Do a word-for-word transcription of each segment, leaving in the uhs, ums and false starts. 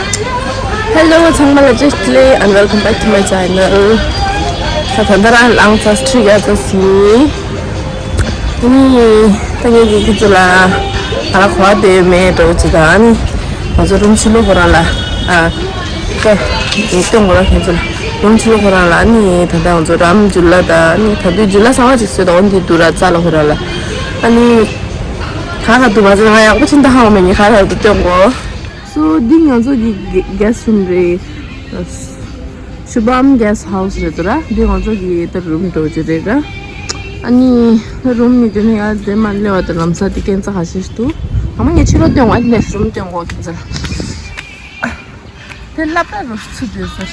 Hello, ཚང་མ་ལ་བཀྲ་ཤིས་བདེ་ལེགས། and welcome back to my channel. ད་ད་ལྟ་རང་ལངས་ཚར་ཁྲི་ཡ་ཚ་སི་ནི། ནི་ད་ངས་ཀྱི་ཁྱེད་ཚོ་ལ་ང་ལ་གོ་བ་དེ་མེད་འགྲོ་ཅི་ད་ནི་ང་ཚོ་རུམ་ཕྱི་ལོགས་ཁོ་རང་ལ་ཨ་ཀ་སྟོན་གོ་ར། ཁྱེད་ཚོ་ལ་རུམ་ཕྱི་ལོགས་ཁོ་རང་ལ་ནི་ད་ལྟ་ང་ཚོ་རམ་ཇུ་ལ་ད་ནི་ད་དུས་ཇུ་ལ་གསང་བ་ཅིག་བཟོས་ད་འོན་ཏེ་དུ་ར་ཙ་ལ་ཁོ་རང་ལ་ཨ་ནི་ག་ག་དུ་མ་ཟེར་ང་ཡག་པོ་ཅི་ད་ཧ་མ་ནི་ག་ག་དུ་སྟོན་གོ། སོ་འདི་ང་ཚོ་གི་གེ་སི་རུམ་རེད། ཤུ་བམ་གེ་སི་ཧའུ་སི་རེད་འདུག་ར། འདི་ང་ཚོ་གི་ད་རུམ་འགྲོ་རྒྱུ་རེད་ར། ཨ་ནི་རུམ་ནི་དེ་ནི་ཡ་དེ་མ་སླེབས་པ་དང་ལམ་སང་དེ་སྐྱེན་ཚ་ཁ་ཤས་ཤིག་འདུག་ཨ་མ་ངས་ཕྱི་ལོགས་སྟོན་གོ། ཨ་ནི་རུམ་སྟོན་གོ་ཁྱེད་ཚོར། དེ་སློབ་གྲྭ་རུ་ཚུད་དུས་ཟེར།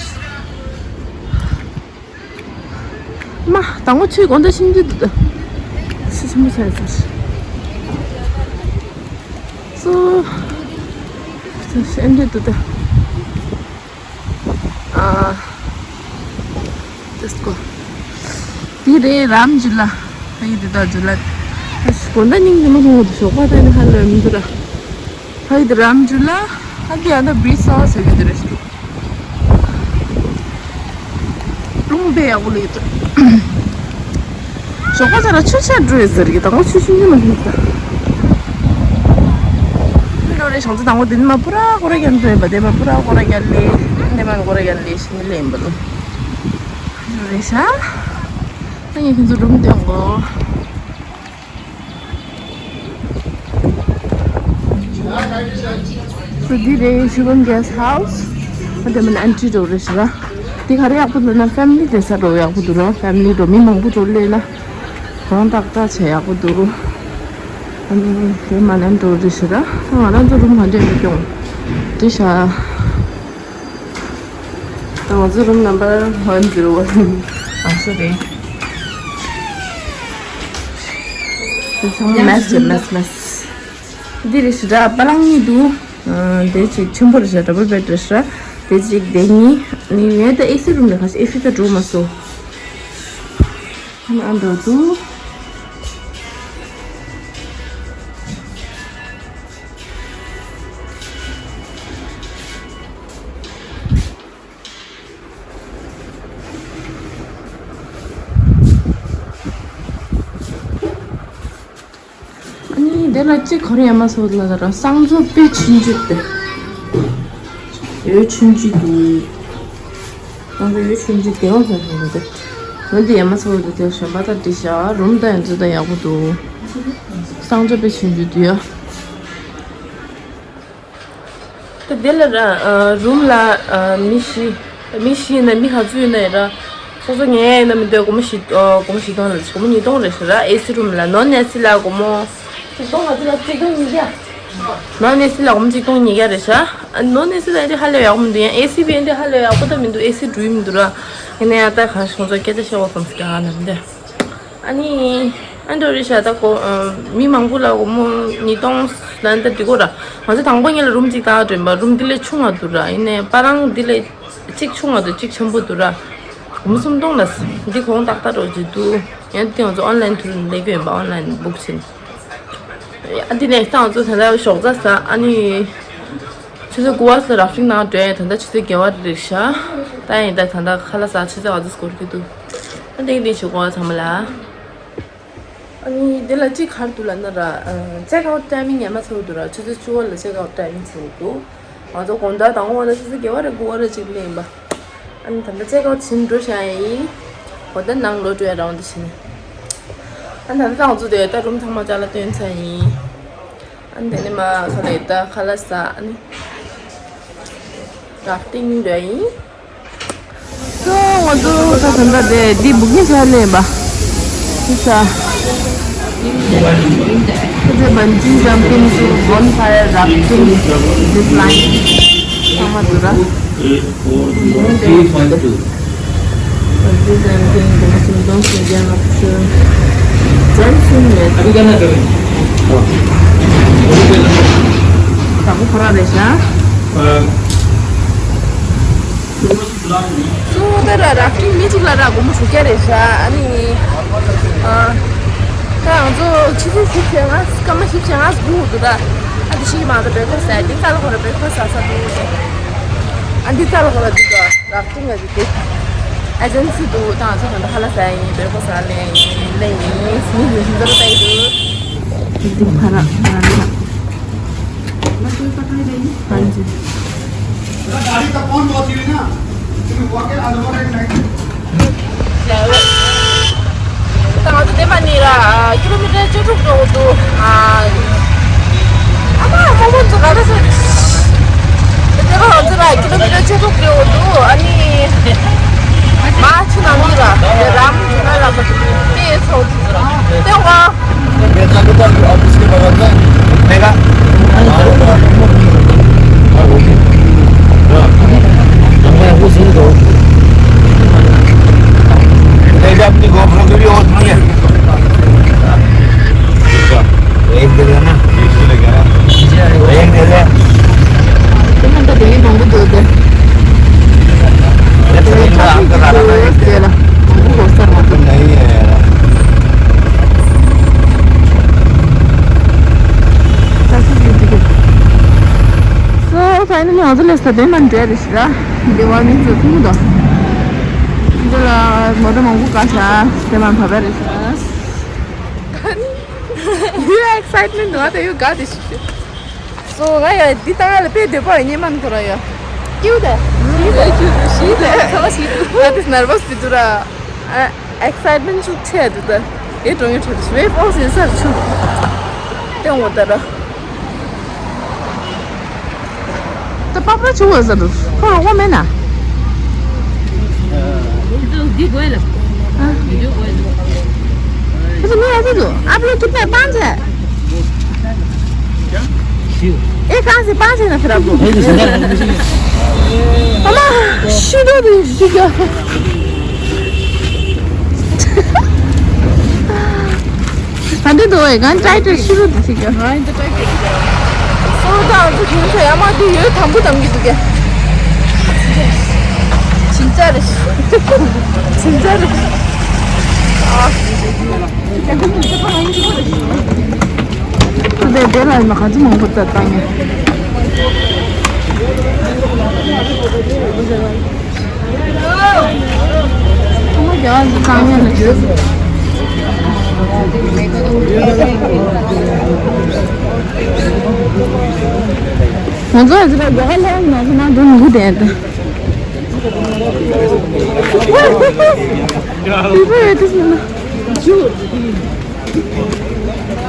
མ་དང་པོ་ཆུའི་དགོང་དག་ཤིང་རྒྱུ་འདུག་ད་ཤི་ཆེན་པོ་ཆགས་ཟེར། སོ། ཤི་འདྲེ་འདུག་ད། ཨ། Just go. འདི་རེད་རམ་ཇུ་ལ། ཧ་ཡི་འདི་དག་ཇུ་ལ། ཨ་ཤི་དགོང་དག་སྙིང་རྗེ་མོ་མཐོང་གི་འདུག་ཞོགས་པ་ད་ནི་ཧ་ལས་མི་འདུག་ར། ཧ་ཡི་འདི་རམ་ཇུ་ལ། ཨ་འདི་ཨ་ད་བི་ཆི་ཟེར་གི་འདི་རེད། རུམ་དཔེ་ཡག་པོ་ལེགས་འདུག་ཞོགས་པ་ཚ་ལ་ཆུ་ཆ་འགྲོ་ཡོད་ཟེར་གི་དང་པོ་ཆུ་ཤིང་ཅི་མ་ཤིང་ད། འགྲོ་རེ་ཞང་ཚ་དང་པོ་དེ་ནི་མ་པུ་ར་ཀོ་ར་རྒྱ་འགྲོ་ཡོད་པ་དེ་མ་པུ་ར་ཀོ་ར་རྒྱ་ལེ། དེ་མ་ཀོ་ར་རྒྱ་ལེ་ཤིང་ལེ་ཡིན་པ་ལོ། འགྲོ་རེ་ཤ། ད་ངས་ཁྱེད་ཚོ་རུམ་སྟོན་གོ། སོ་འདི་རེད་ཤུ་བམ་གེ་སི་ཧའུ་སི། ཨ་དེ་མིན་ཨན་ཊི་འགྲོ་རེད་ཤི་ར། འདི་ག་རེ་ཡག་པོ་འདུག་ན་ཕེ་མི་ལི་བསྡད་ས་འགྲོ་ཡག་པོ་འདུག་ར། ཕེ་མི་ལི་འགྲོ་མི་མང་པོ་འགྲོ་སླེབས་ན་གང་ཏག་ཏག་བྱས་ཡག་པོ་འདུག་ཨ་ནི་དེ་མ་ནན་འགྲོ་རེད་ཤི་ར། ང་རང་ཚོ་རུམ་གང་འདྲ་ཡོད་སྐྱོང་འདི་ཤ། ང་ཚོ་རུམ་ནམ་བར་ཝན་ཛི་རོ་ཝན། ཨ་སོ་རེད། དེ་ཚང་མ་མེས་རེད་མེས་མེས། འདི་རེད་ཤི་ར་པ་ལང་གཉིས་འདུག་དེ་གཅིག་ཆེན་པོ་རེད་ཤི་ར། ཌབ་བལ་བེད་རེད་ཤི་ར། དེ་གཅིག་དེ་གཉིས་ནི་ངས་ད་ཨེ་སི་རུམ་ལ་ཁ་ཤས་ཨེ་སི་ད་འགྲོ་མ་སོང་། ཁ་ན་ཨ་འགྲོ་འདུག་ཨ་ནི་དེ་ལ་གཅིག་ག་རེ་ཡ་མ་སོ་ལ་ད་ར་གསང་སྤྱོད་དཔེ་ཆུང་ཆུང་དེ། ཡོད་ཆུང་ཆུང་འདུག་གསང་སྤྱོད་ཡོད་ཆུང་ཆུང་དེ་བ་ཟ་ཧྲུང་དེ། འོན་ཏེ་ཡ་མ་སོ་ལ་དེ་གཞན་པ་དང་འདྲི་ཤག་རུམ་དང་ཡོད་ཚད་དང་ཡག་པོ་འདུག་གསང་སྤྱོད་དཔེ་ཆུང་ཆུང་འདུག་ཡ། ད་དེ་ལ་ར་རུམ་ལ་མི་བཞི། མི་བཞི་ཡིན་ན་མི་ག་ཚོད་ཡིན་ན་ཡིན་ར། སོ་སོ་ངའི་ཡིན་ན་མི་འདོད་སྒོར་མོ་བཞི། སྒོར་མོ་བཞི་སྟོང་ལ་སྒོར་མོ་ཉིས་སྟོང་རེད་ཤི་ར། ཨེ་སི་རུམ་ལ་ནོན་ཨེ་སི་ལ་སྒོར་མོ་གཅིག་སྟོང་ག་ཚོད་ལ་གཅིག་སྟོང་ཉིས་བརྒྱ། ནོན་ཨེ་སི་ལ་སྒོར་མོ་གཅིག་སྟོང་ཉིས་བརྒྱ་རེད་ཤག་ནོན་ཨེ་སི་ལ་ཡིན་དུས་ཧ་ལས་ཡག་པོ་མི་འདུག་ཡང་ཨེ་སི་བས་ཡིན་དུས་ཧ་ལས་ཡག་པོ་ད་མི་འདུག་ཨེ་སི་འགྲོ་ཡི་མི་འདུག་ར། ཡིན་ན་ཡང་ད་གང་ཤོང་ཚོ་སྐད་ཆ་བཤད་འོ་བསམ་སི་ཀ་ནམ་དེ། ཨ་ནི། ཨ་འདྲ་རེད་ཤག་ད་གོ་མི་མང་པོ་ལ་སྒོར་མོ་ཉིས་སྟོང་ལ་འདི་འགྲིག་གོ་ར། ང་ཚོ་དང་པོ་ཉིད་ལ་རུམ་གཅིག་བཏང་དྲན་པ་རུམ་འདི་ལས་ཆུང་བ་འདུག་ར། ཡིན་ནའི་པ་རང་འདི་ལས་གཅིག་ཆུང་བ་འདུག་གཅིག་ཆེན་པོ་འདུག་ར། སྒོར་མོ་སུམ་སྟོང་ལ་འདི་གོང་ཏག་ཏག་འགྲོ་གི་འདུག་ཡང་འདི་ང་ཚོ་ཨོན་ལན་དུ་ལས་གི་ཡིན་པ་ཨོན་ལན་བུག་ཕྱིན། ཨ་འདི་ནས་ད་ང་ཚོ་ད་ལྟ་ཞོགས་ཇ་ཟ་ཨ་ནི། ཆུ་ཚོད་དགུ་པ་ཙམ་ར་ཕིང་ནང་འགྲོ་ཡས་ད་ལྟ་ཆུ་ཚོད་བརྒྱད་པ་རེད་ཤག་ད་ཡིན་ད་ད་ལྟ་ཁ་ལག་ཟ་ཆུ་ཚོད་ག་ཚོད་འགོར་གྱི་འདུག་ད་འདི་འདི་ཞུ་གོ་ཚང་མ་ལ། ཨ་ནི་འདི་ལ་གཅིག་ག་རེ་འདུག་ལབ་ན་ར། ཅེག་ཨའུཊ་ཊའི་མིང་ཡ་མ་ཚར་འདུག་ར། ཆུ་ཚོད་བཅུ་པ་ལ་ཅེག་ཨའུཊ་ཊའི་མིང་ཚར་འདུག་ང་ཚོ་དགོང་དག་དང་པོ་ད་ཆུ་ཚོད་བརྒྱད་པ་རེད་དགུ་པ་རེད་ཅིག་སླེབས་ཡིན་པ། ཨ་ནི་ད་ལྟ་ཅེག་ཨའུཊ་བྱེད་འགྲོ་བཞག་ཡིན། འོ་ད་ནང་ལོག་འགྲོ་ཡ་རང་འདི་བྱེད་ནས། ཨ་ནི་ད་ལྟ་ང་ཚོ་དེ་ད་རུམ་ཚང་མ་ཅ་ལག་བཏོན་ཚར་ཡིན། ཨ་ནི་དེ་ནས་མ་ཁ་ལག་ད་ཁ་ལག་ཟ་ཨ་ནི་ར་ཕི་ཊིང་འགྲོ་ཡིན། སོ་ང་ཚོ་ད་ད་ལྟ་དེ་འདི་བུ་ཀིང་བྱས་ལེན་པ། ཅི་ས། ཁོ་ཚོས་བན་ཇི་ཇམ་པིང་སུ་བོན་ཕ་ཡར་ར་ཕི་ཊིང་ཛིབ་ལའིན་ཚང་མ་འདུག་ར། བན་ཇི་ཇམ་པིང་སྒོར་མོ་སུམ་སྟོང་སུམ་བརྒྱ་ལྔ་བཅུ། བརྒྱ་སུམ་མེད། དང་པོ་ཁོ་རང་རེད་ཤག་སོ་ད་ར་ར་ཕི་ཊིང་མི་གཅིག་ལ་ར་སྒོར་མོ་དྲུག་བརྒྱ་རེད་ཤག་ཨ་ནི། ཨ། ད་ང་ཚོ་ཆུ་ཚོད་བཞི་བྱས་ང་སྐར་མ་བཞི་བྱས་ང་སྒུག་འདུག་ད། ཨ་དེ་ཤི་མ་གཏོགས་བྲེག་ཕ་སི་ཟ་དེ་ས་ལ་ཁོ་ར་བྲེག་ཕ་སི་ཟ་ས་འདུག་ཟེར། ཨ་འདི་ཙར་ཧོ་ལ་འདི་ག་རག་ཏུང་ག་འདི་དེ། ཨེ་ཇེན་སི་དུ་དང་ཚོ་ཧན་ཧ་ལ་ས་ཡིན་པེ་ཧོ་ས་ལེ་ཡིན་ལེ་ཡིན་སི་མི་ཡིན་ཧིན་ཙར་ཏའི་དུ། འདི་ཕ་ར་ཕ་ར་ཕ་ར། ཧན་ཇི། गाड़ी तक पहुंच पहुंची हुई ना, फिर वहाँ के अनुभव एक नाइट। ད་ང་ཚོ་དེ་མ་ནི་ར་ཀི་ལོ་མི་ཊར་བཅུ་དྲུག་འགྲོ་འདུག་ཨ་མ་མོ་མོ་ཚོ་ག་ལ་ཟེར། དེ་ལ་ང་ཚོ་ར་ཀི་ལོ་མི་ཊར་བཅུ་དྲུག་འགྲོ་འདུག་ཨ་ནི་མ་ཆུ་ནང་ནི་ར་རམ་ཆུ་ན་ར་མ་དེ་ཚོ་དེ་བ། ये चालू था अभी ऑफिस के बगल में। देखा? देखा अपनी गोप्रो की भी होत नहीं है। एक दे देना। एक दे दे। तुम तो दिल्ली मंगू दो दे। ये तो इनका आपका दादा का एक दे। मंगू बहुत सारा। नहीं है यार। So finally ང་ཚོ་ལས་ས་དེ་མ་འདྲ་རེད་ཤི་ར། འདི་བ་མི་ཚོ་ཐུང་དོ། འདི་ལ་མོ་ཏ་མང་པོ་བཀག་ཤག་དེ་མ་བབས་རེད་ཤག་འདི་ལ་ཨེག་སའིཊ་མེན་ཊི་འདུག་ཨ་ད་ཡོད་དགའ་དེ་ཤི་ཤི། So ང་ཡ་འདི་ལྟ་ང་ལ་དཔེ་འདོད་པ་ཡིན་མན་ཁོ་ར་ཡ། ཀྱུ་དེ། ཤི་དེ་ཤི་དེ་ཚ་བ་ཤི་དེ། ང་དེ་ནར་བ་སི་དེ་དུ་ར། ཨེག་སའིཊ་མེན་ཊི་ཅུ་ཆེ་འདུག་ད། ཨེ་གྲོང་ཡུལ་ཁྲོད་དུ་ཝེབ་ཨོ་སེན་སར་ཆུ། སྟོན་འོ་ད་ར། ད་པ་པ་ཆུ་བ་ཟ་འདུག་ཁོ་རོགས་པ་མེད་ན། འདི་དགོས་ལ། ཨ། འདི་དགོས་ལ། ཁྱེད་ཚོ་མི་ཡག་པོ་འདུག आप लोग कितने पाँच है? ये कहाँ से पाँच है ना फिर आप लोग? अम्मा, शुरू भी शुरू। ཨ་འདི་དོ་ཨེ་གང་ཏྲའི་ཏྲའི་ཤི་རུ་དི་ཤི་ག་ང་ཨིན་ཏྲའི་ཏྲའི་ཤི་རུ། སོ་ད་ཨ་ཚོ་ཁྱིམ་ཚང་ཡ་མ་དུ་ཡོད་དམ་བུ་དམ་གི་འདུག་ག་ཕྱིན་ཆ་རེད། ཕྱིན་ཆ་རེད། ཨ། དེ་དེ་ལ་ཡིན་ན་ག་ཚོད་མང་པོ་ད་བཏང་ངས། ང་ཚོ་ཨ་ཙི་ར་རྒྱ་གར་ལྷ་ཡང་ང་ཚོ་ནང་དུ་མི་དེ་ད།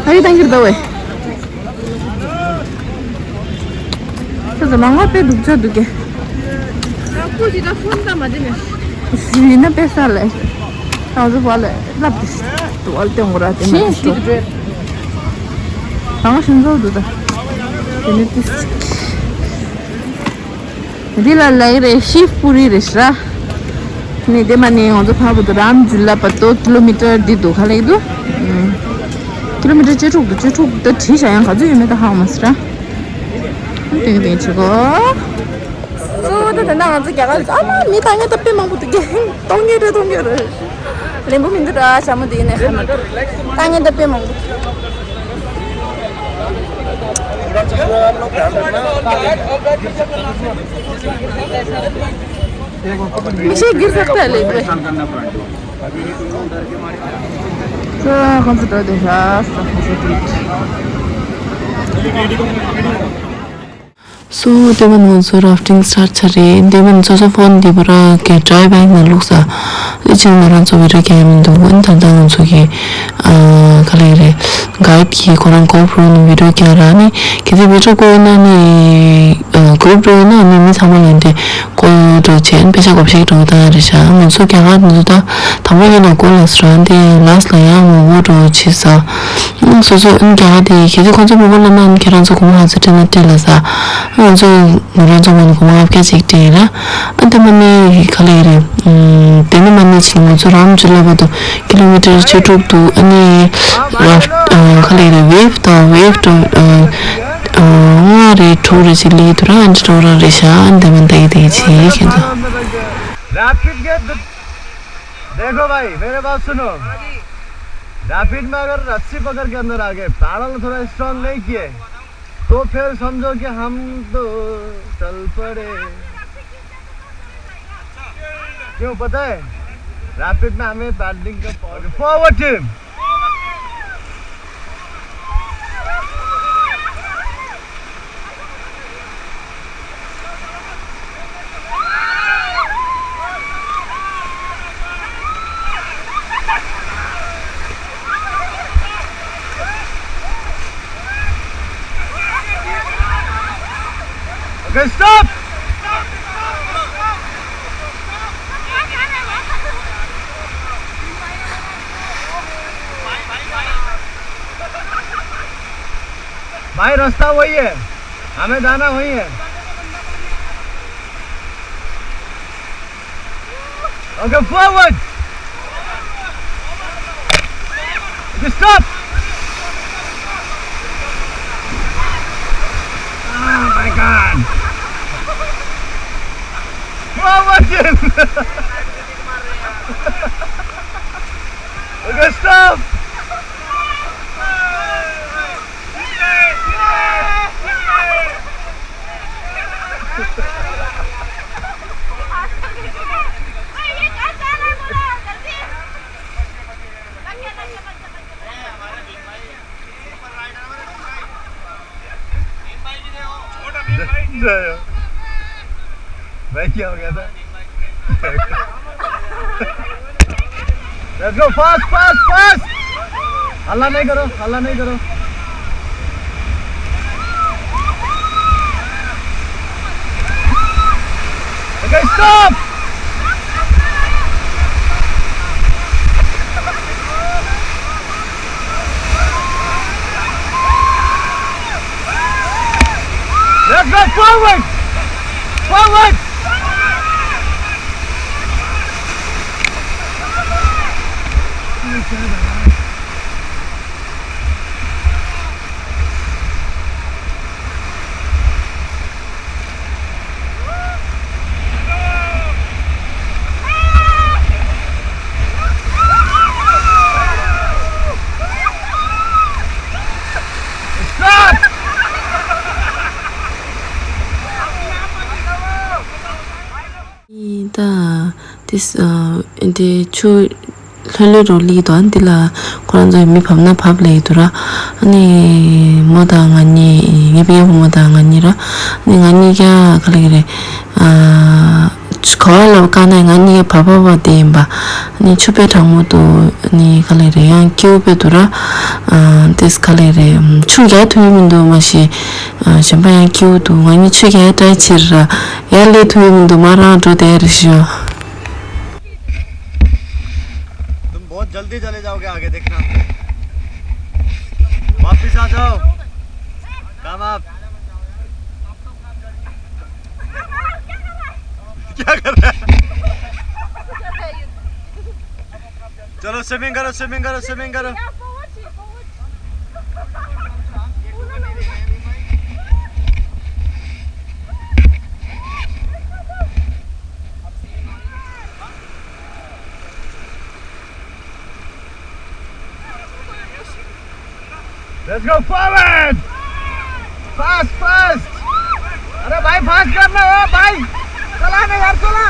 ཨ་རི་ཏང་གིར་ད་ཝེ། ཁྱོད་ཚོ་ནང་ལ་དཔེ་སྡུག་ཅག་འདུག་གས། ཁོ་ཅི་ད་ཕོན་ད་མ་དེ་མེད། ཞུ་ཡིན་ན་དཔེ་ས་ལས། ང་ཚོ་བ་ལས་ལབ་དེ་ཤི། དུ་བ་ལ་སྟོན་གོ་ར་དེ་མ་དེ་ཤི། ང་ཤིང་ཚོ་འདུག་ད། དེ་ནི་ཏིས། འདི་ལ་ལ་ཡི་རེ་ཤི་པུ་རི་རེ་ཤི་ར། ནི་དེ་མ་ནི་ང་ཚོ་ཕ་བུ་དུ་རམ་ཇུ་ལ་བར་དུ་ཀི་ལོ་མི་ཊར་འདི་འདུག་ག་ལེགས་འདུག་ཀི་ལོ་མི་ཊར་བཅུ་དྲུག་འདུག་བཅུ་དྲུག་ད་བྲིས་བཞག་ཡང་ག་ཚོད་ཡོད་མེད་ད་ཧ་གོ་མ་སོང་ར། ཏིང་ཏིང་བྱེད་གོ། སོ་ད་དེ་ན་ང་ཚོ་རྒྱ་གར་ཨ་མ་མི་ད་ངས་ད་དཔེ་མང་པོ་འདུག་གེ་སྟོང་ཉིས་རེ་སྟོང་ཉིས་རེ། ལེན་པོ་མི་འདུག་ར་ཞྭ་མོ་འདི་ནས་ཧ་མ་འདུག་ད་ངས་ད་དཔེ་མང་པོ། མི་ཤེས་སྒེར་ས་ལྟ་ལེ་དགོས། ཁོང་ཚོ་འགྲོ་བསྡད་ཤག་སོ་ཁོང་ཚོ་ཏིག་སོ་དེ་མ་ང་ཚོ་ར་ཕ་ཊིང་སི་ཊར་ཆ་རེད། དེ་མ་ཚོ་ཚོ་ཕོན་འདི་པ་ར་གེ་ཌ་རའེ་བྷེག་ནང་བླུགས་ས། དེ་ཅིག་ང་རང་ཚོ་བི་ཌི་ཡོ་རྒྱག་ཡ་མི་འདུག་ཨ་ནི་ད་ལྟ་ང་ཚོ་གི་ཨ་ག་ལེ་རེད། གའིཌ་གིས་ཁོ་རང་གོ་པྲོ་ནང་བི་ཌི་ཡོ་རྒྱག་ར་ནི་གལ་ཏེ་བི་ཌི་ཡོ་བཀོད་ན་ནི་གོ་པྲོ་ན་ནི་མི་ཚང་མ་ལ་འདི་བཀོད་འགྲོ་བྱས་ཨ་ནི་པེ་ཤ་གོ་ཤེས་འགྲོ་ད་རེད་ཤག་ང་ཚོ་རྒྱ་གར་ནང་ཚོ་ད་དང་པོ་ཡིན་ན་གོ་ལ་སི་ར་འདི་ལ་སི་ལ་ཡང་མོ་བོ་འགྲོ་བྱེད་ས། སོ་སོ་ཨ་ནི་རྒྱ་གར་དེ་གལ་ཏེ་ཁོང་ཚོ་མི་གོ་ལ་ན་ཨ་ནི་ཁྱེད་རང་ཚོ་གོང་ཧ་ཚ་སྤྲད་ན་སྤྲད་ལ་ས། ང་ཚོ་ང་རང་ཚོ་མ་ནི་གོང་ལྔ་བརྒྱ་ཅིག་སྤྲད་ཡིན་ར། ཨ་དེ་མ་ནི་ག་ལེ་རེད། དེ་ནི་མ་ནི་ཅིག་ང་ཚོ་རམ་ཇུ་ལ་བར་དུ་ཀི་ལོ་མི་ཊར་བཅུ་དྲུག་འདུག་ཨ་ནི་ར་ག་ལེ་རེད། ཝེབ་དང་ཝེབ་དང་ལྔ་རེད་དྲུག་རེད་ཅིག་ལི་དུ་ར་ཨ་ནི་དྲུག་ར་རེད་ཤག་ཨ་དེ་མ་ད་ཡི་དེ་ཡི་ཅིག་ཁྱེད་ཚོ། रैपिड गेट। देखो भाई, मेरे बात सुनो। रैपिड में अगर रस्सी पकड़ के अंदर आ गए, पैडल थोड़ा स्ट्रांग नहीं किए, तो फिर समझो कि हम तो चल पड़े। क्यों पता है? रैपिड में हमें पैडलिंग का फॉर्वर्ड टीम। Okay, stop! भाई, रास्ता वही है, हमें जाना वही है। Okay, forward. Okay, stop. Oh my God. Forward, Jim. Okay, stop. भाई, क्या हो गया था? Let's go, fast, fast, fast! हल्ला नहीं करो, हल्ला नहीं करो। Okay, stop! Let's go forward! Forward! ད་དེ་དེ་ཆུ་ལྷོད་ལྷོད་རོ་ལི་དོ་འདི་ལ་ཁོ་རང་ཚོ་མི་བབས་ན་བབས་ལེ་དུ་ར། ཨ་ནི་མོ་དང་ང་གཉིས་ངའི་པའི་བུ་མོ་དང་ང་གཉིས་ར། ཨ་ནི་ང་གཉིས་ཀྱ་ག་ལ་གི་རེད། ཨ་ཆུ་ག་བ་ལ་བཀག་ན་ང་གཉིས་ཀྱ་བབས་བབས་བ་དེ་ཡིན་པ། ཨ་ནི་ཆུ་དཔེ་གྲང་མོ་འདུག་ཨ་ནི་ག་ལ་གི་རེད། ཡང་སྐྱིའུ་དཔེ་འདུག་ར། ཨ་དེས་ག་ལ་གི་རེད། ཆུ་རྒྱག་ཐུབ་ཡི་མི་འདུག་མ་གཞི། ཨ་གཞན་པ་ཡང་སྐྱིའུ་འདུག་ང་གཉིས་ཆུ་རྒྱག་ཏྲའི་བྱེད་ར། ཡར་སླེབས་ཐུབ་ཡི་མི་འདུག་མ་རང་འགྲོ་བསྡད་རེད་ཤག तुम बहुत जल्दी चले जाओगे, आगे देखना। वापस आ जाओ। काम आप। क्या कर रहा है? चलो, स्विमिंग करो, स्विमिंग करो, स्विमिंग करो। Let's go forward! Fast, fast! अरे भाई, फास्ट करना है भाई। चला ना यार, चला।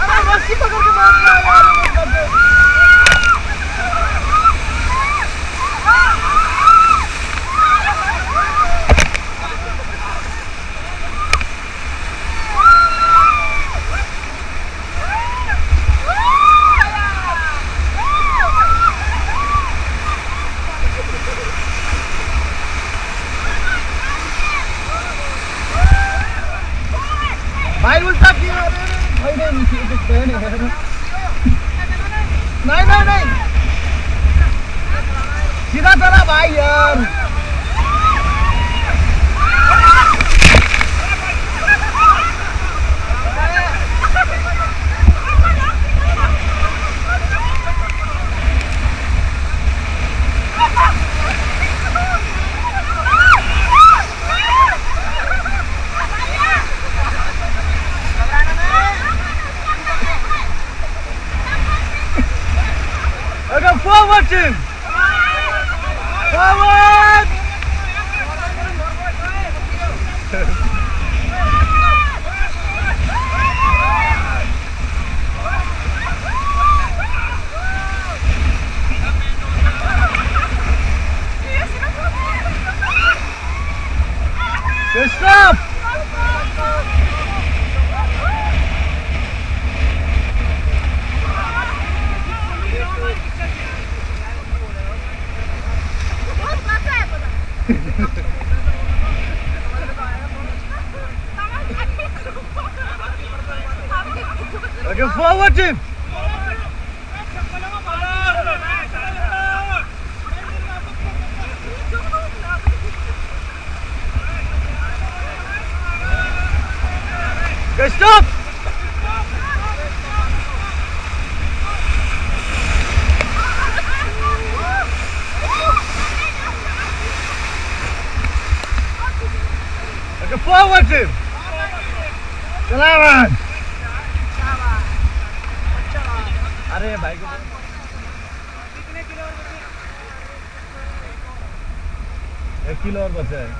अरे रस्सी पकड़ के मार रहा है यार, ये बंदे। भाई उल्टा किया, अरे, अरे, अरे, भाई, नहीं, नहीं, ये तो बहन है। नहीं, नहीं, नहीं। सीधा चला भाई यार। Okay, forward team. Forward. Okay, forward, team. Okay, stop. Okay, forward, team. चला भाई। अरे भाई को एक किलो और बचा है।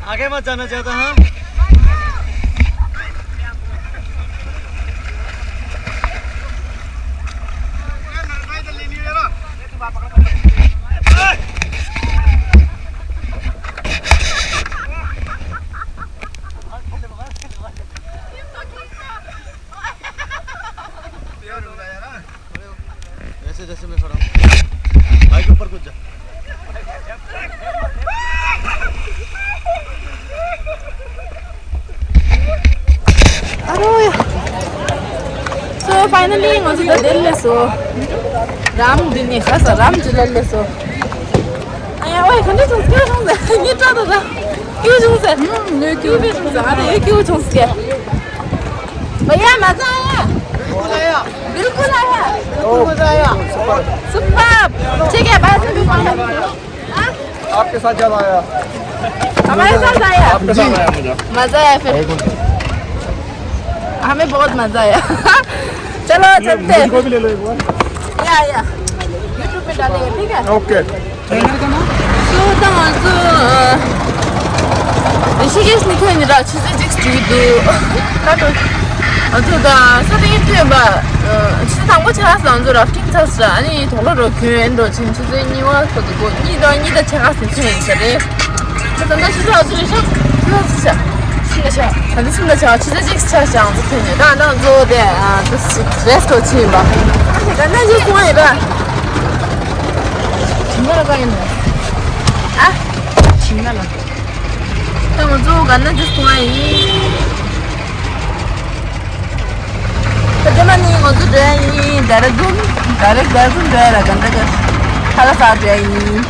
आगे मत जाना चाहता, हाँ। ऐसे जैसे मैं खड़ा हूँ। भाई के ऊपर कूद जा। अरे यार। So finally, ང་ཚོ་ད་འདིར་སླེབས་སོང་། རམ་འདི་ནས་ཁ་ས་རམ་འདི་ལ་སླེབས་སོང་། ཨ་ཡ་ཝེ། ག་འདྲ་བྱུང་། སྐྱིད་བྱུང་ཟེར། ངའི་སྐྲ་དང་། སྐྱིད་བྱུང་ཟེར། ངའི་སྐྱིད་བྱུང་ཟེར། ཨ་ནི་ངའི་སྐྱིད་བྱུང་ཟེར། भैया, मजा आया? बिल्कुल आया। बिल्कुल मजा आया। Super। ठीक है, बाद में भी। आपके साथ ज्यादा आया। हमारे साथ आया। आपके साथ आया मजा। मजा आया फिर। हमें बहुत मजा आया। चलो, चलते हैं। मुझको भी ले लो एक बार। या, या। YouTube पे डालेंगे, ठीक है? ओके। So, ད་ང་ཚོ་ཨ་རི་ཤི་ཀེཤ་ནས་ཐོན་ནས་ར་ཆུ་ཚོད་གཅིག་འགྲོ་གི་འདུག་ད་དུང་ང་ཚོ་ད་ས་སྟེང་ཐོན་པ། ཨ་ཆུ་ཚོད་དང་པོ་ཆགས་སོང་། ང་ཚོ་ར་ཕི་ཊིང་ཚར་སོང་། ཨ་ནི་དོག་ལོ་རུ་གྱོན་ཡིན་འགྲོ་ཆེན། ཆུ་ཚོད་གཉིས་པ་ཚོ་འདུག་གོ་གཉིས་དང་གཉིས་དང་ཕྱེད་ཀ་ཟིན་ཐོན་ཡིན་ས་རེད། ད་ད་ཆུ་ཚོད་ཨ་ཚོད་རེད་ཤག་ཆུ་ཚོད་ཆུ་ཚོད་ཆུ་ཚོད་ཆུ་ཚོད་ཆུ་ཚོད་གཅིག་ཆགས་ཤག་ང་ཚོ་ཐོན་ནས། ད་ད་ང་ཚོ་དེ་ཨ་ད་རེ་སི་ཊོ་ཊི་ཡིན་པ། ད་ད་ཅི་སོང་ཡིན་པ། ཁྱིམ་ནང་ལ་གང་ཡིན་ནོ། ཨ། ཁྱིམ་ནང་ལ། ད་ང་ཚོ་ག་ན་ཅི་སོང་ཡིན། ད་དེ་མ་ནི་ང་ཚོ་འགྲོ་ཡ་ཡིན། ཌེ་ར་ཌུན། ཌེ་ར་ཌུན་འགྲོ་ཡ་ར་ག་འདྲ་ག་ཁ་ལག་ཟ་འགྲོ་ཡ་ཡིན།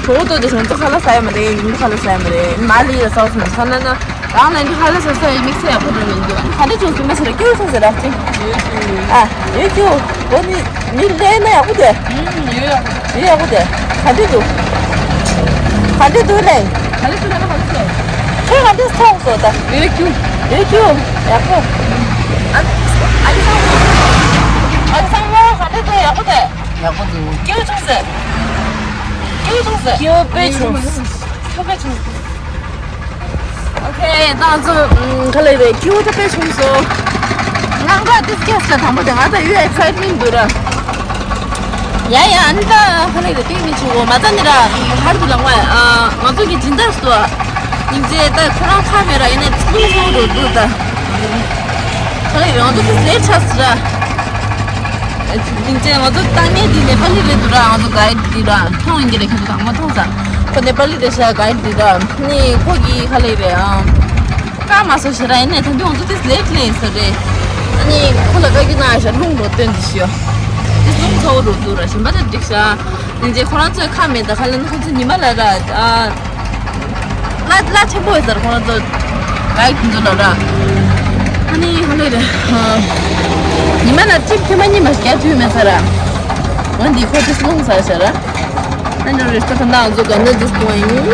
གྲོགས་ཏོ་དེ་ང་ཚོ་ཁ་ལག་ཟ་ཡ་མ་རེད། ཡིན་ཁ་ལག་ཟ་ཡ་མ་རེད། མ་ལི་ཡ་ས་སོང་ས་ན་ན། རང་ལ་འདི་ཧ་ལས་ས་ས་ཡི་དམིགས་བསལ་ཡག་པོ་འགྲོ་མི་འདུག་ཧ་ལས་བྱུང་སོང་མ་ཟེར་སྐྱིད་པོ་སོང་ཟེར་ར་ཅིང་། ཨ། ཡོད་ཀྱི་འོ་ནི་མི་ལས་ན་ཡག་པོ་དེ། ཡོད་ཡག་པོ་དེ། ག་འདྲ་འདུག་ག་འདྲ་འདུག་ལས། ཁྱོད་ག་འདྲ་སོང་སོང་ད། ཡོད་ཀྱི་ཡོད་ཀྱི་ཡག་པོ། ཨ་ཨ་ལི་སང་ཨ་ལི་སང་མོ་ག་འདྲ་འདུག་ཡག་པོ་དེ། ཡག་པོ་འདུག་སྐྱིད་པོ་བྱུང་ཟེར། སྐྱིད་པོ་བྱུང་ཟེར། སྐྱིད་པོ་བྱུང་། སྐྱིད་པོ་བྱུང་། ཨོ་ཁེ། ད་ང་ཚོ་ཨམ་ག་ལེ་རེད། ཁྱིའུ་ད་དཔེ་བྱུང་སོང་། ང་འགའ་ཏིས་ཀྱེ་སི་ལ་དང་པོ་དེ་ང་ད་ཡོད་ཨེག་སའེ་ཊི་མེན་ཊི་འདུག་ར། ཡ་ཡ། ཨ་ནི་ད་ག་ལེ་རེད། དེ་མི་བྱུང་གོ་མ་ཙ་ནི་ར། ཧར་དུ་ལངས་བ། ཨ་ང་ཚོ་གི་སྦྱིན་བདག་སུ་ཨ། སྙིང་རྗེ། ད་ཁོ་རང་ཁ་མེད་ར། ཡིན་ནའི་ཚིག་ལུང་སོང་འགྲོ་འདུག་ད་ག་ལེ་རེད། ང་ཚོ་ཏིས་ལེ་ཊི་ཆགས་སི་ར། ཅིང་ཅེ་ང་ཚོ་ལྟ་ངན་འདི་ནེ་པ་ལི་རེད་འདུག་ར། ང་ཚོ་གའེ་ཌི་འདི་ར་མཐོང་ཡིན་གྱི་རེད། ཁྱེད་ཚོ་དང་མ་མཐོང་ས། ཁོ་ནེ་པ་ལི་རེད་ཤག་གའེ་ཌི་འདི་ར། ནི་ཁོ་གི་ག་ལེ་རེད་ཨང་། ཀ་མ་སོ་ཞེ་ར་ཡིན་ནའི་ད་དུང་ང་ཚོ་ཏིས་ལེ་ཊི་ལེན་ས་རེད། ཨ་ནི་ཁོ་ལ་བཀའ་བཀྱོན་གནང་ཡ་ཤག་རླུང་རོ་སྟོན་འདི་ཤི་ཡོ། ཏིས་རླུང་ཚ་བོ་རོ་འདུག་ར། ཞིམ་པ་ད་འགྲིག་ཤག་ཅིང་ཅེ་ཁོ་རང་ཚོའི་ཁ་མེད་ད། ག་ལེ་ན་ཁོ་ཚོ་ཉི་མ་ལ་ར་ཨ། ལ་ལ་ཆེན་པོ་ཡོད་ཟེར་ཁོང་ཚོ་གའེ་ཌི་ཚོ་ལ་ར། ཨ་ནི་ཧ་ལས་རེད། ཉི་མ་ལ་ཊི་རིབ་ཐེངས་མ་གཉིས་མ་ཞིག་རྒྱག་ཐུབ་མེད་ས་ར། འོན་ཏེ་ཁོ་ཏིས་སློང་ས་ཤ་ར། ཨ་ནི་རེ་སྟོ་ཁ་ན་ང་ཚོ་ག་ནས་ཏིས་གཏོང་ཡིན།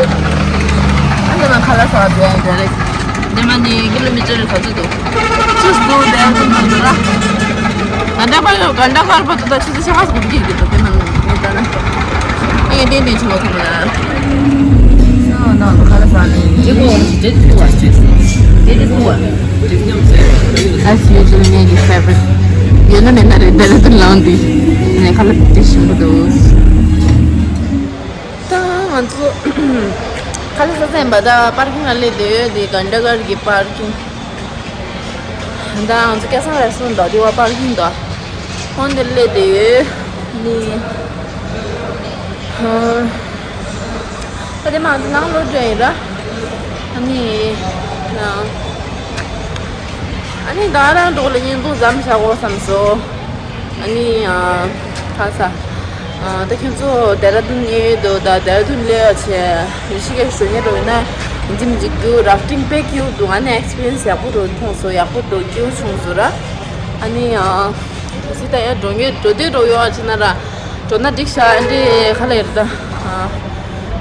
ཨ་ནི་ང་ཁ་ལག་ཟ་བ་འགྲོ་ཡ་ཡིན་རེད། དེ་མ་ནི་ཀི་ལོ་མི་ཊར་ག་ཚོད་འདུག་ཅིས་འདུག་དེ་ཚོ་འདུག་ར། ག་འདྲ་པར་ཡོད། ག་འདྲ་པར་པ་ཏུ་ད་ཆུ་ཚོད་ཕྱེད་ཀ་ཙམ་འགོར་གྱི་འདུག་དེ་མ་ནི་ད་ན། ཨེ་ཏན་ཏན་ཆུ་བ་ཐུབ་ན། ཨ་ནི་ཁ་ལག་ཟ་ནས་ཇེ་གོ་ཇེ་ཐུ་བ་ཇེ་ཐུ་བ་ཇེ་ཐུ་བ། As usual ངའི་ཕེ་ཝ་རི་ཊི་ཡོད་ན་མེད་ན་རེད། འདི་ལ་དུ་ལངས་དུས་ངས་ཁ་ལག་དེ་ཞིམ་པོ་འདུག་ད་ང་ཚོ་ཁ་ལག་ཟ་ས་ཡིན་པ། ད་པར་ཀིང་ལ་སླེབས་བསྡད་ཡོད། དེ་གྷན་དྷ་གར་གྱི་པར་ཀིང་། ད་ང་ཚོ་སྐལ་བཟང་རེ་སོང་འདུག་དེ་བ་པར་ཀིང་འདུག་ཁོང་དེ་སླེབས་བསྡད་ཡོད་ནི། ཧ། ད་དེ་མང་དུ་ནང་ལོག་འགྲོ་ཡིན་ར། ཨ་ནི། ཨ་ནི་ད་རང་འགྲོ་ལ་ཉིན་དུ་འཛོམས་བྱ་དགོས་བསམ་སོང་། ཨ་ནི་ཨ། ཁ་ས། ཨ། ད་ཁྱོད་ཚོ་ལྡེ་ར་ལྡུན་ཡོད་དོ། ད་ལྡེ་ར་ལྡུན་ལས་ཡོད་ཆེ། རི་ཤི་གེ་ཤི་ཡོད་ཉེ་འགྲོ་ཡིན་ན། ཡིན་གཅིག་མིན་གཅིག་རྒྱུ་ར་ཕི་ཊིང་དཔེ་ཀྱིའུ་འདུག་ཨ་ནི་ཨེག་སི་པི་རི་ཡན་སི་ཡག་པོ་འགྲོ་མཐོང་སོང་། ཡག་པོ་འགྲོ་སྐྱིད་པོ་བྱུང་སོང་ར། ཨ་ནི་ཨ། སི་ད་ཡང་འགྲོ་ངེས་འགྲོ་དུས་འགྲོ་ཡོང་ཨ་ཆེ་ན་ར། འགྲོ་ན་འགྲིག་ཤག་ཨ་འདྲི་ག་ལ་ཡོད་ད། ཨ།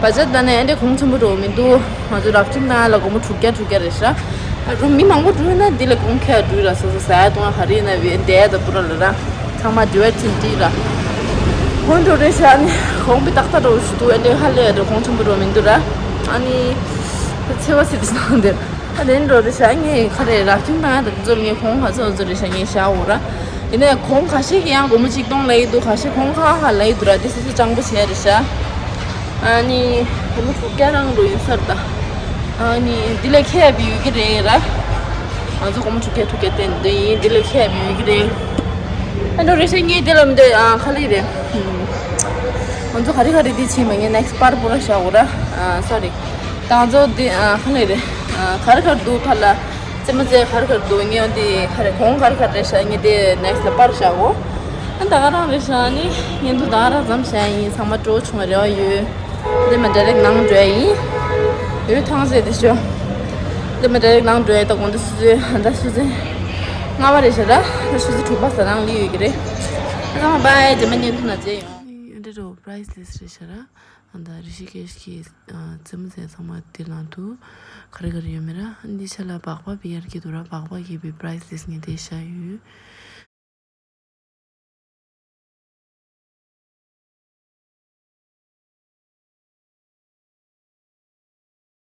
བ་ཇེཊ་ད་ནས་ཨ་འདྲི་གོང་ཆེན་པོ་འགྲོ་མི་འདུག་ང་ཚོ་ར་ཕི་ཊིང་ནང་ལ་སྒོར་མོ་དྲུག་བརྒྱ་དྲུག་བརྒྱ་རེད་ཤག་རུམ་མི་མང་པོ་འགྲོ་ན་འདི་ལས་གོང་ཁེ་འགྲོ་ར། སོ་སོ་ཟ་ཡ་བཏུང་ཡ་ག་རེ་ཡིན་ན་བས་འདས་ཡ་ད་པུ་ར་ལ་ར། ཚང་མ་ཌི་ཝའི་ཌི་བྱེད་འདི་ར། གོང་འགྲོ་རེད་ཤག་ཨ་ནི་གོང་པི་ཏག་ཏག་འགྲོ་ཞུ་འདུག་ཨ་འདྲི་ཧ་ལས་ཡ་འགྲོ་གོང་ཆེན་པོ་འགྲོ་མི་འདུག་ར། ཨ་ནི་ཚེ་བ་སི་ཏི་སྣང་འདིར་ཨ་ནི་འགྲོ་རེད་ཤག་ངས་ག་རེ་ར་ཕི་ཊིང་ནང་ད་ཚོ་ངས་གོང་ག་ཚོད་ཚོད་རེད་ཤག་ངས་བཞག་འོ་ར། ཡིན་ནའི་གོང་ཁ་ཤས་ཀྱི་ཡང་སྒོར་མོ་གཅིག་སྟོང་ལ་ཡི་འདུག་ཁ་ཤས་གོང་ཁ་ཁ་ལ་ཡི་འདུག་ར། དེ་སོ་སོ་སྤྱང་པོ་བྱས་རེད་ཤག་ཨ་ནི་སྒོར་མོ་དྲུག་བརྒྱ་རང་རུ་ཡིན་ས་རེད་ད། ཨ་ནི་འདི་ལས་ཁེ་ཡ་བི་ཡོད་ཀྱི་རེད་ར། ང་ཚོ་སྒོར་མོ་དྲུག་བརྒྱ་དྲུག་བརྒྱ་བསྟན་འདི་ཡིན། འདི་ལས་ཁེ་ཡ་བི་ཡོད་ཀྱི་རེད། ཨ་འགྲོ་རེད་ཤག་ངས་འདི་ལ་མི་འདོད། ཨ་ཁ་ལི་རེད། ང་ཚོ་ག་རེ་ག་རེ་འདི་བྱེད་མ་ངས་ནེག་སི་པར་པོ་ར་བཞག་འོ་ར། ཨ་སོ་རི། ད་ང་ཚོ་འདི་ཨ་ཁ་ལི་རེད། ཨ་ག་རེ་ག་རེ་འདུག་ཐ་ལ། རྩེད་མོ་རྩེ་གར་གར་འདུག་ངས་འདི་ག་རེ་གོང་གར་གར་རེད་ཤག་ངས་དེ་ནེག་སི་ལ་པར་བཞག་གོ་ཨ་ད་ག་རང་རེད་ཤག་ཨ་ནི་ངས་འདུག་ད་ག་རང་ཙམ་བཞག་ཡིན། ཚང་མ་སྤྲོ་བྱུང་བའི་རེ་བ་ཡོད། འདི་མ་ཌའི་རེག་ནང་འགྲོ་ཡ་ཡིན། ཡོད་ཐང་ཟེར་དེ་ཤོ། འདི་མ་ཌའི་རེག་ནང་འགྲོ་ཡ་ད་དགོང་དུ་ཆུ་ཚོད་ད་ཆུ་ཚོད་ལྔ་པ་རེད་ཤག་ད་ཆུ་ཚོད་དྲུག་པ་ཟ་ནང་ལི་ཡོད་ཀྱི་རེད། ཨ་ཚང་མ་བྷའི། རྗེས་མ་བརྙན་ཐུང་ནང་མཇལ་ཡོང་། འདི་འདྲ་པ་རའི་སི་ལེ་སི་རེད་ཤག་ར། ཨ་ད་རི་ཤི་ཀེཤ་གི་ཨ་རྩེད་མོ་རྩེ་ཚང་མ་དེ་ནང་དུ་ག་རེ་ག་རེ་ཡོད་མེད་ར། འདི་ཆ་ལ་སྦག་སྦག་བི་ཨར་གི་འདུག་ར། སྦག་སྦག་གི་བི་པ་རའི་སི་ལེ་སི་ངས་དེ་བཞག་ཡོད།